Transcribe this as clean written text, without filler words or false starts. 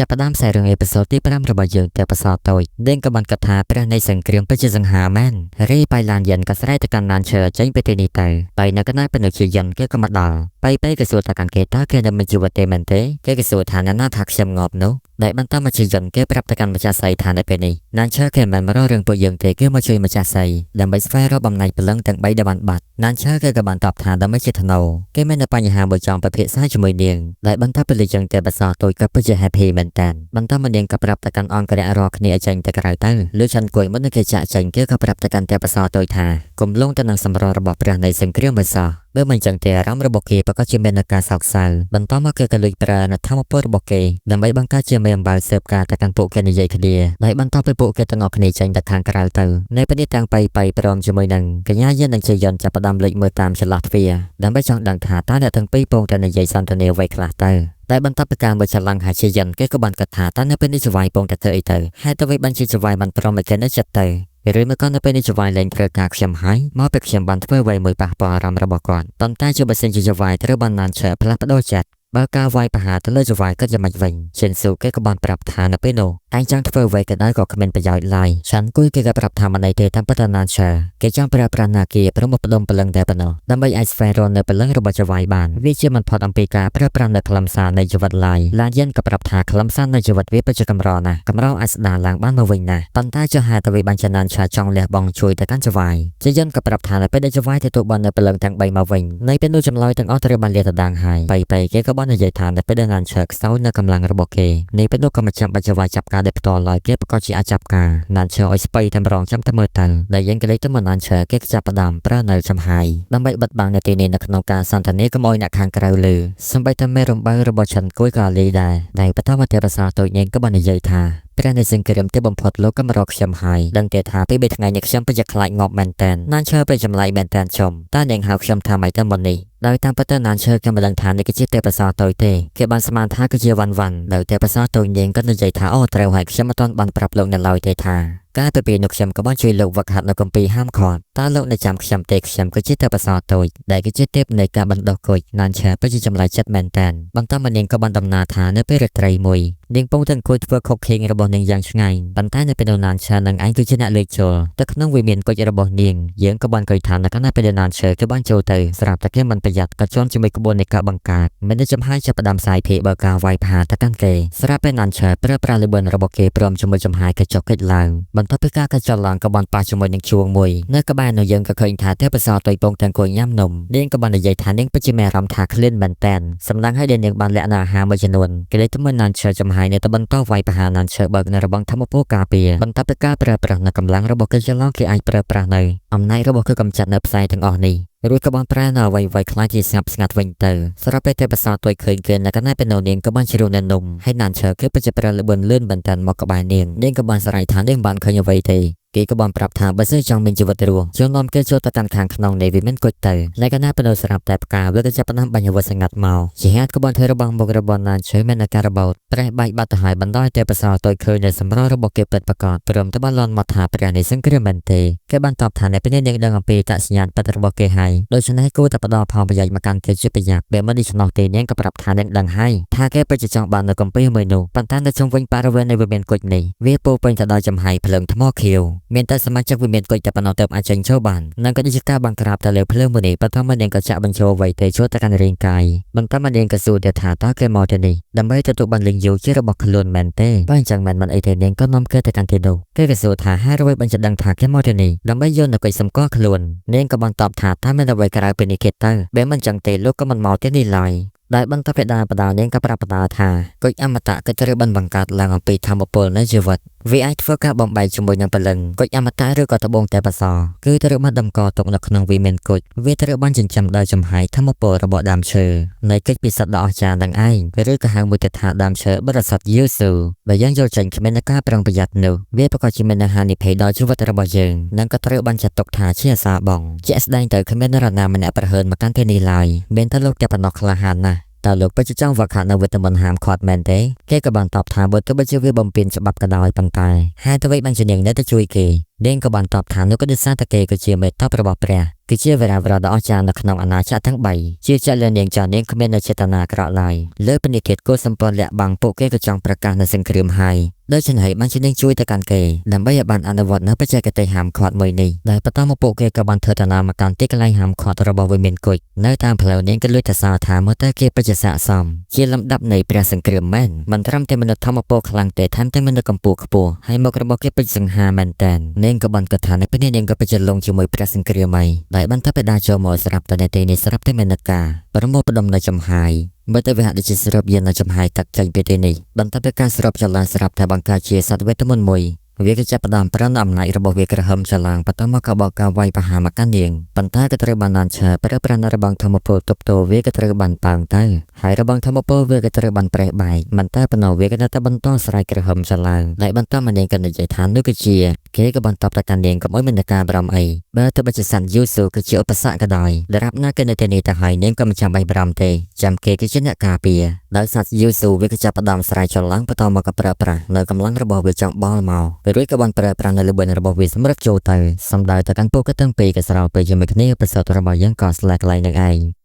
ចាប់ផ្ដើមខ្សែរឿង episode ទី5របស់យើងតែបសតូចនាងក៏បានគិតថាព្រះនៃសង្គ្រាមពិតជាសង្ហាមែនរីបៃឡានយិនក៏ស្រែកទៅកាន់ណានឈើចេញពីទីនេះទៅបៃនៅកណ្ដាលពនុជាយិនគេក៏មកដល់បៃបៃក៏សួរទៅកាន់គេតើគេនៅមានជីវិតទេមែនទេគេក៏សួរថាអ្នកណាថាខ្ញុំងាប់នោះដែលបន្តមកជាយិនគេប្រាប់ទៅកាន់ម្ចាស់សីថានៅពេលនេះណានឈើគេមិនមករករឿងពួកយើងទេគេមកជួយម្ចាស់សីដើម្បីស្វែងរកបំណែកព្រលឹងទាំង3ដែលបានបាត់ណានឈើគេក៏បានតបថាដើម្បីជាថ្នូវគេមានបញ្ហាមួយចង់ពិភាក្សាជាមួយនាងដែលបន្តពីលចឹងតែបសតូចក៏ពិតជា happy មែនតានបន្តមកនាងក៏ប្រាប់ទៅកាន់អង្គរៈរាល់គ្នាឲ្យចេញទៅក្រៅទៅលើឆាន់គួយមុននឹងគេចាក់ចេញគេក៏ប្រាប់ទៅកាន់តែបសតូចថាកុំលងទៅនឹងសម្រស់របស់ព្រះនៃសង្គ្រាមមួយសោះបើមិនចឹងទេអារម្មណ៍របស់គេប្រកាសជាមានការសោកសៅបន្តមកគេក៏លួចប្រើនៅធម៌ពលរបស់គេដើម្បីបង្កើតជាមេអំបៅស៊ើបការទៅកាន់ពួកគេនិយាយគ្នាដែលបន្តពីពួកគេទាំងអស់គ្នាចេញទៅខាងក្រៅទៅនៅពេលនេះទាំងបៃបៃព្រមជាមួយនឹងកញ្ញាយាននិងជាយន្តចាប់ផ្ដើមលេចមើលតាមចន្លោះទ្វារដើម្បីចង់ដឹងថាតើអ្នកទាំងពីរពងតែនិយាយសន្ទនាអ្វីខ្លះទៅតែបន្ទាប់ពីការមើលច្រឡំហើយជាយន្តគេក៏បានគិតថាតើនៅពេលនេះចវាយពងតែធ្វើអីទៅហេតុអ្វីបានជាចវាយបានព្រមឲ្យគេនៅចិត្តទៅឬមកក៏នៅពេលនេះចវាយលែងត្រូវការខ្ញុំហើយមកពេលខ្ញុំបានធ្វើអ្វីមួយប៉ះពាល់អារម្មណ៍របស់គាត់ប៉ុន្តែជាបើសិនជាចវាយត្រូវបានណានឆែផ្លាស់ប្ដូរចិត្តបើការវាយប្រហារទៅលើចវាយក៏យ៉ាងម៉េចវិញជិនស៊ូគេក៏បានប្រាប់ថានៅពេលនោះឯងចង់ធ្វើអ្វីក៏ដោយក៏គ្មានប្រយោជន៍ឡើយឆាន់គួយគេក៏ប្រាប់ថាមិនអីទេតាមពិតណានឆែគេចង់ប្រើប្រាស់នាគាព្រមផ្ដុំព្រលឹងតែប៉ុណ្ណោះដើម្បីអាចស្វែងរកនៅព្រលឹងរបស់ចវាយបានវាជាមិនផុតអំពីការប្រើប្រាស់នៅខ្លឹមសារនៃជីវិតឡើយឡានយិនក៏ប្រាប់ថាខ្លឹមសារនៃជីវិតវាពិតជាកម្រណាស់កម្រអាចស្ដារឡើងបានមកវិញណាស់ប៉ុន្តែចុះហេតុអ្វីបានជាណានឆាចង់លះបង់ជួយទៅកាន់ចវាយជាយិនក៏ប្រាប់ថានៅពេលដែលចវាយទទួលបាននៅព្រលឹងទាំង3មកវិញនៃពេលនោះចម្លើយទាំងអស់ត្រូវបានលាតត្រដាងហើយបៃបៃគេក៏បាននិយាយថានៅពេលដែលណានឆាខ្សោយនៅកម្លាំងរបស់គេនៃពេលនោះក៏មិនចាំបាច់ចវាយចាប់ការដែលផ្ទាល់ឡើយគេប្រកាសជាអាចចាប់ការណានឆាឲ្យស្បៃតែម្ដងចាំតែមើលទៅដែលយើងក៏លេចទៅមកណានឆាគេចាប់ផ្ដើមប្រើនៅចំហាយដើម្បីបិទបាំងនាទីនេះនៅក្នុងការសន្ទនាកុំឲ្យអ្នកខាងក្រៅឮសម្បីតែមេរំបើរបស់ឆាន់គួយក៏លីដែរដែលបន្តមកទៀតភាសាតូចនាងក៏បាននិយាយថាព្រះនៃសង្គ្រាមទីបំផុតលោកក៏មករកខ្ញុំហើយដឹងទេថាពីបីថ្ងៃនេះខ្ញុំពិតជាខ្លាចងាប់មែនតើណានឈើពេលចម្លែកមែនតើចំតើនាងហៅខ្ញុំថាម៉េចទៅមុននេះដោយតាមពិតទៅណានឈើក៏មិនដឹងថានេះគឺជាទេពសាតូចទេគេបានស្មានថាគឺជាវ៉ាន់វ៉ាន់ដោយទេពសាតូចនាងក៏និយាយថាអូត្រូវហើយខ្ញុំមិនទាន់បានប្រាប់លោកនៅឡើយទេថាកាលពីពេលនោះខ្ញុំក៏បានជួយលោកវឹកហាត់នៅគម្ពីរហាមឃាត់តើលោកនៅចាំខ្ញុំទេខ្ញុំគឺជាទេពសាតូចដែលគឺជាទេពនៃការបណ្ដុះគុជណានឈើពិតជាចម្លែកចិត្តមែនតើបន្តមកនាងក៏បានដំណើរថានៅពេលរាត្រីមួយនាងពងទៅអង្គុយធ្វើ cooking របស់នាងយ៉ាងឆ្ងាញ់ប៉ុន្តែនៅពេលនោះណានឈើនឹងឯងគឺជាអ្នកលេចចូលទៅក្នុងវិមានគុជរបស់នាងយើងក៏បានឃើញថានៅខណៈពេលណានឈើគឺបានចូលទៅស្រាប់តែគេមិនប្រយ័ត្នក៏ជន់ជាមួយក្បួននៃការបង្កើតមិនได้ចំហាយចាប់ផ្ដើមសាយភាយបើការវាយប្រហារទៅកាន់គេស្រាប់ពេលណានឈើប្រើប្រាស់លបឿនរបស់គេព្រមជាមួយចំហាយកញ្ចុកកិច្ចឡើងបន្ទាប់ពីការកញ្ចក់ឡើងក៏បានប៉ះជាមួយនឹងជួងមួយនៅក្បែរនោះយើងក៏ឃើញថាទេពកោសលតុយពងទាំងអង្គុយញ៉ាំនំនាងក៏បាននិយាយថានាងពិតជាមានអារម្មណ៍ថាឃ្លានមែនតែនសម្លឹងឲ្យដែលនាងបានលាក់នៅអាហារមួយចំនួនគេលេចទៅមើលណានឈើចំហាយនៅតែបន្តវាយប្រហារណានឈើបើកនៅរបងធម្មពលការពារបន្ទាប់ពីការប្រើប្រាស់នៅកម្លាំងរបស់គេចន្លងគេអាចប្រើប្រាស់នៅអំណាចរបស់គឺកំចាត់នៅផ្សែងទាំងអស់នេះរួចក៏បានប្រើនៅអ្វីៗខ្លាចជាស្ងាត់ស្ងាត់វិញទៅស្រាប់ពេលទេពសាទួយឃើញគេនៅកណ្ដាលពេលនោះនាងក៏បានជ្រុះនៅនំហើយណានឈើគេពិតជាប្រើល្បឿនលឿនបន្តិនមកក្បែរនាងនាងក៏បានស្រែកថានាងបានឃើញអ្វីទេគេក៏បានប្រាប់ថាបើសិនចង់មានជីវិតរស់ចូលនាំគេចូលទៅកាន់ខាងក្នុងនៃវិមានគុជទៅនៅកណ្ដាលពេលនោះស្រាប់តែផ្កាវាក៏ចាប់ផ្ដើមបាញ់អាវុធស្ងាត់មកជាហេតុក៏បានធ្វើរបងមុខរបស់ណានឈើមានអាការរបូតប្រេះបែកបាត់ទៅហើយបណ្ដោយទេពសាទួយឃើញនៅសម្រស់របស់គេពិតប្រាកដព្រមទៅបានលន់មកថាព្រះនេះសង្គ្រាមមែនទេគេបានតបថាអ្នកពេលនេះនាងដឹងអំពីតសញ្ញាណពិតរបស់គេហើយដូច្នេះគួរតែផ្ដល់ផលប្រយោជន៍មកកាន់គេជាប្រយ័ត្នបើមិនដូច្នោះទេនាងក៏ប្រាប់ថានាងដឹងហើយថាគេពិតជាចង់បាននៅកំពីមួយនោះប៉ុន្តែនៅជុំវិញបរិវេណនៃវិមានគុជនេះវាពោពេញទៅដោយចំហាយភ្លើងថ្មខៀវមានតែសមាជិកវិមានគុជតែប៉ុណ្ណោះទើបអាចចេញចូលបាននិងក៏ដូចជាការបង្ក្រាបទៅលើភ្លើងមួយនេះបន្ទាប់មកនាងក៏ចាក់បញ្ចូលអ្វីទៅចូលទៅកាន់រាងកាយបន្ទាប់មកនាងក៏សួរទៀតថាតើគេមកទីនេះដើម្បីទទួលបានលិងយូជារបស់ខ្លួនមែនទេបើអញ្ចឹងមែនមិនអីទេនាងក៏នាំគេទៅកាន់ទីនោះគេក៏សួរថាហេតុអ្វីបានជាដឹងថាគេមកទីនេះដើម្បីយកនៅកិច្ចសម្គាល់ខ្លួននាងក៏បានតបថាតើមានអ្វីក្រៅពីនេះគេទៅបើមិនចឹងទេលោកក៏មិនមកទីនេះឡើយដែលបន្តពីដាបដានាងក៏ប្រាប់បដាថាគុជអមតៈក៏ត្រូវបានបង្កើតឡើងអំពីធម្មពលនៃជីវិតវាអាចធ្វើការបំបែកជាមួយនឹងព្រលឹងគុជអមតៈឬក៏ត្បូងតែបសគឺត្រូវបានតម្កល់ទុកនៅក្នុងវិមានគុជវាត្រូវបានចិញ្ចឹមដោយចំហាយធម្មពលរបស់ដើមឈើនៃកិច្ចពិសិដ្ឋដ៏អស្ចារ្យនឹងឯងឬក៏ហៅមួយទៀតថាដើមឈើបរិសុទ្ធយេស៊ូបើយើងយល់ចេញគ្មានការប្រុងប្រយ័ត្ននោះវាប្រកាសជាមានហានិភ័យដល់ជីវិតរបស់យើងនិងក៏ត្រូវបានចាត់ទុកថាជាអាសាបងជាក់ស្ដែងទៅគ្មាននរណាម្នាក់ប្រហើនមកកាន់ទីនេះឡើយមានតែលោកតែប៉ុណ្ណោះក្លាហានណាស់តើលោកពិតជាចង់វឹកហាត់នៅវេទមន្តហាមឃាត់មែនទេគេក៏បានតបថាបើទោះបីជាវាបំពេញច្បាប់ក៏ដោយប៉ុន្តែហេតុអ្វីបានជានាងនៅតែជួយគេ នាងក៏បានតបថានោះក៏ដោយសារតែគេគឺជាមេតបរបស់ព្រះគឺជាវីរៈវរៈដ៏អស្ចារ្យនៅក្នុងអាណាចក្រទាំង3ជាចាក់លើនាងចានាងគ្មាននៅចេតនាអាក្រក់ឡើយលើពនិឃាតគោសម្ព័ន្ធលាក់បាំងពួកគេក៏ចង់ប្រកាសនៅសង្គ្រាមហើយដូច្នេះហើយបានជានាងជួយទៅកាន់គេដើម្បីឲ្យបានអនុវត្តនៅបច្ចេកទេសហាមឃាត់មួយនេះដែលបន្តមកពួកគេក៏បានធ្វើដំណើរមកកាន់ទីកន្លែងហាមឃាត់របស់វិមានគុជនៅតាមផ្លូវនាងក៏លួចទៅសើថាមើលទៅគេពិតជាស័ក្តិសមជាលំដាប់នៃព្រះសង្គ្រាមមែនមិនត្រឹមតែមនុស្សធម្មពលខ្លាំងទេថែមទាំងមនុស្សកម្ពស់ខ្ពស់ហើយមុខរបស់គេពិតសង្ហាមែនតើនាងក៏បានគិតថានៅពេលនេះនាងក៏ពិតជាលងជាមួយព្រះសង្គ្រាមហើយដែលបានទៅបដាចូលមកស្រាប់តែនៅទីនេះស្រាប់តែមានការប្រមូលផ្ដុំនៅចំហាយមើលទៅវាហាក់ដូចជាស្រូបយាននៅចំហាយទឹកចេញពីទីនេះបន្ទាប់ពីការស្រូបចលាស្រាប់តែបង្កើតជាសត្វវេទមន្តមួយវាក៏ចាប់ផ្ដើមប្រើអំណាចរបស់វាក្រហមច្រឡាងបន្តមកក៏បកការវាយប្រហារមកកាន់នាងប៉ុន្តែក៏ត្រូវបានឡានឆើប្រើប្រាស់នៅរបងធម្មពលទប់ទល់វាក៏ត្រូវបានប៉ើងទៅហើយរបងធម្មពលវាក៏ត្រូវបានប្រេះបែកមិនតែប៉ុណ្ណោះវាក៏នៅតែបន្តស្រែកក្រហមច្រឡាងដែលបន្តមកនាងក៏និយាយថានោះគឺជាគេក៏បន្តប្រកាន់នាងកុំឲ្យមានការបារម្ភអីបើទោះបីជាសត្វយូស៊ូគឺជាឧបសគ្គក៏ដោយដរាបណាគេនៅទីនេះទៅហើយនាងក៏មិនចាំបាច់បារម្ភទេចាំគេគឺជាអ្នកការពារដោយសត្វយូស៊ូវាក៏ចាប់ផ្ដើមស្រែកច្រឡាងបន្តមកក៏ប្រើប្រាស់នៅកម្លាំងរបស់វាចង់បល់មកពេលរួចក៏បានប្រើប្រាស់នៅល្បឿនរបស់វាសម្រាប់ចូលទៅសំដៅទៅកាន់ពួកគេទាំងពីរក៏ស្រោលពេលជាមួយគ្នាប្រសិទ្ធរបស់យើងក៏ស្លាកកន្លែងនឹងឯង។